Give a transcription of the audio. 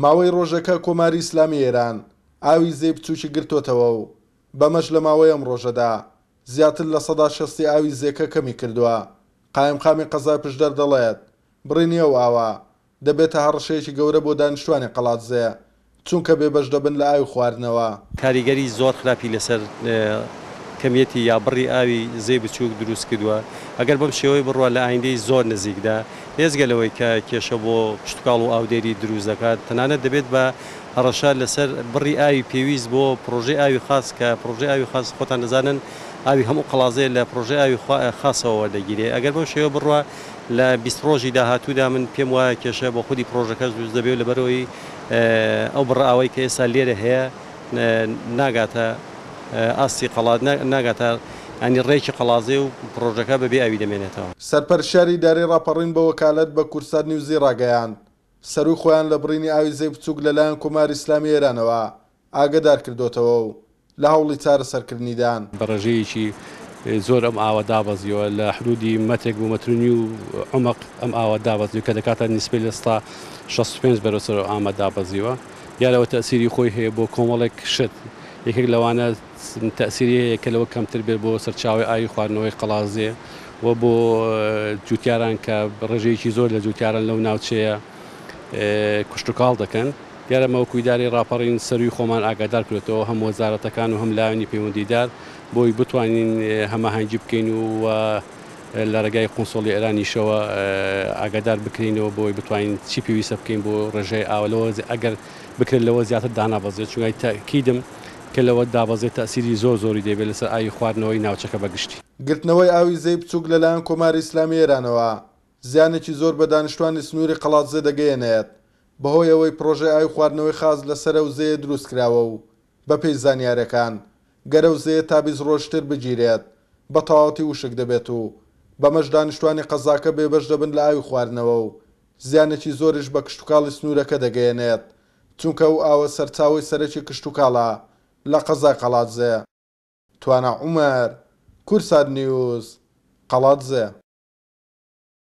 ماوەی ڕۆژێکە کۆماری ئیسلامی ئێران ئاوی زێی بچووکی گرتۆتەوە و بەمەش لە ماوەی ئەم ڕۆژەدا زیاتر لە سەدا شەستی ئاوی زێکە کەمی کردووە. قایمقامی قەزای پشدەر دەڵێت، بڕینی ئەو ئاوە دەبێتە هەڕەشەیەکی گەورە بۆ دانیشتوانی قەڵادزێ، چونکە بێبەش دەبن لە ئاوی خواردنەوە. کاریگەری زۆر خراپی لەسەر کەمیەتی یا بڕی ئاوی زێی بچووک دروست کردووە، ئەگەر بەم شێوەیە بڕوا لە ئایندەی زۆر نزیکدا بێجگە لەوەی کە کێشە بۆ کشتوکاڵ و ئاودێری دروست دەکات، تەنانەت دەبێت بە هەڕەشە لەسەر بڕی ئاوی پێویست بۆ پڕۆژەی ئاوی خاس کە پڕۆژەی ئاوی خاس خۆتان دەزانن ئاوی هەموو قەڵازێ لە پڕۆژەی ئاوی خاسەوە وەردەگیرێ ئەگەر بەم شێوە بڕوا لە 20 ڕۆژی داهاتوودا من پێم وایە کێشە بۆ خودی پڕۆژەکەش دروست دەبێ و لەبەرئەوەی ئەو بڕە ئاوەی کە ئێستا لێرە هەیە ناگاتە ئاستی قەڵا ناگاتە ینی ڕێکی قەڵازێ و پڕۆژەکە بەبێ ئاوی دەمێنێتەوە. سەرپەرشتیاری ئیدارەی ڕاپەڕین بە وەکالەت بە کوردسات نیوزی ڕاگەیاند، سەرووی خۆیان لە بڕینی ئاوی زێی بچووک لەلایەن کۆماری ئیسلامی ئێرانەوە ئاگەدار کردۆتەوە و لە هەوڵی چارەسەرکردنیدان. بە ڕێژەیەکی زۆر ئەم ئاوە دابەزیوە، لە حدودی مەترێک بۆ مەتر و نیو عومق ئەم ئاوە دابەزیوە کە دەکاتە نیسبەی 65% بەرەو سەرەوە ئامە دابەزیوە. دیارە ئەوە تەئسیری خۆی هەیە بۆ کۆمەڵێک شت، یەکێک لەوانە تەئسیری هەیە کە لەوە کەمتر بێت بۆ سەرچاوەی ئاوی خواردنەوەی قەڵازێ و بۆ جوتیاران کە ڕێژەیەکی زۆر لە جوتیاران لەو ناوچەیە کشتوکاڵ دەکەن. دیارە ئەمە وەکو ئیدارەی ڕاپەڕین سەرووی خۆمان ئاگادار کرێتەوە هەم وەزارەتەکان و هەم لایەنی پەیوەندیدار بۆی بتوانین هەماهەنگی بکەین و لە ڕێگای قونسوڵی ئێرانیشەوە ئاگادار بکرێینەوە بۆی بتوانین چی پێویستە بکەین بۆ ڕێژەی ئاوە لەوە ئەگەر بکرێت لەوە زیاتر دانابەزێت چونکە تەئکیدم کە لەوە دابەزێت تەئسیری زۆر زۆری دەبێت لەسەر ئاوی خواردنەوەی ناوچەکە بە گشتی. گرتنەوەی ئاوی زێی بچووک لەلایەن کۆماری ئیسلامی ئێرانەوە زیانێکی زۆر بە دانیشتوانی سنووری قەڵادزێ دەگەیەنێت، بەهۆی ئەوەی پڕۆژەی ئاوی خواردنەوەی خاس لەسەر ئەو زێیە دروستکراوە و بەپێی زانیارەکان گەر ئەو زێیە تا 20 ڕۆژ تر بگیرێت بە تەواوەتی وشک دەبێت و بەمەش دانیشتوانی قەزاکە بێبەش دەبن لە ئاوی خواردنەوە و زیانێکی زۆریش بە کشتوکاڵی سنوورەکە دەگەیەنێت، چونکە ئەو ئاوە سەرچاوەی سەرەکی کشتوکاڵە لە قەزای قەڵادزێ. توانا عومەر، کوردسات نیوز، قەڵادزێ.